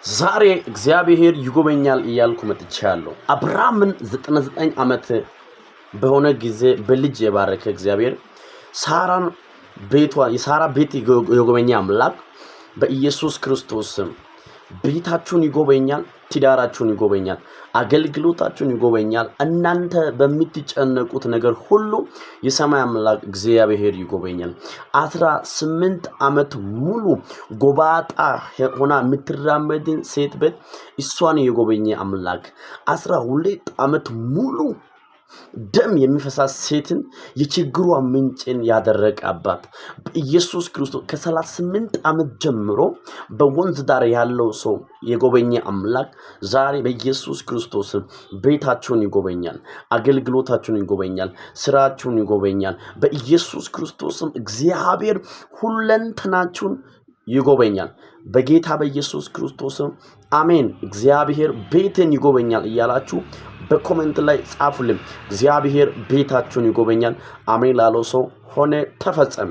ዛሬ እግዚአብሔር ይጎበኛል እያልኩ መጥቻለሁ። አብርሃምን 99 ዓመት በሆነ ጊዜ በልጅ የባረከ እግዚአብሔር፣ ሳራን ቤቷ የሳራ ቤት የጎበኘ አምላክ በኢየሱስ ክርስቶስ ስም ቤታችሁን ይጎበኛል፣ ትዳራችሁን ይጎበኛል፣ አገልግሎታችሁን ይጎበኛል። እናንተ በምትጨነቁት ነገር ሁሉ የሰማይ አምላክ እግዚአብሔር ይጎበኛል። 18 ዓመት ሙሉ ጎባጣ ሆና የምትራመድን ሴት ቤት እሷን የጎበኘ አምላክ፣ 12 ዓመት ሙሉ ደም የሚፈሳት ሴትን የችግሯ ምንጭን ያደረቀ አባት በኢየሱስ ክርስቶስ ከ38 ዓመት ጀምሮ በወንዝ ዳር ያለው ሰው የጎበኘ አምላክ ዛሬ በኢየሱስ ክርስቶስ ቤታችሁን ይጎበኛል፣ አገልግሎታችሁን ይጎበኛል፣ ስራችሁን ይጎበኛል። በኢየሱስ ክርስቶስም እግዚአብሔር ሁለንተናችሁን ይጎበኛል። በጌታ በኢየሱስ ክርስቶስም አሜን። እግዚአብሔር ቤትን ይጎበኛል እያላችሁ በ comment ላይ ጻፉልን። እግዚአብሔር ቤታችሁን ይጎበኛል። አሜን ላለው ሰው ሆነ፣ ተፈጸመ።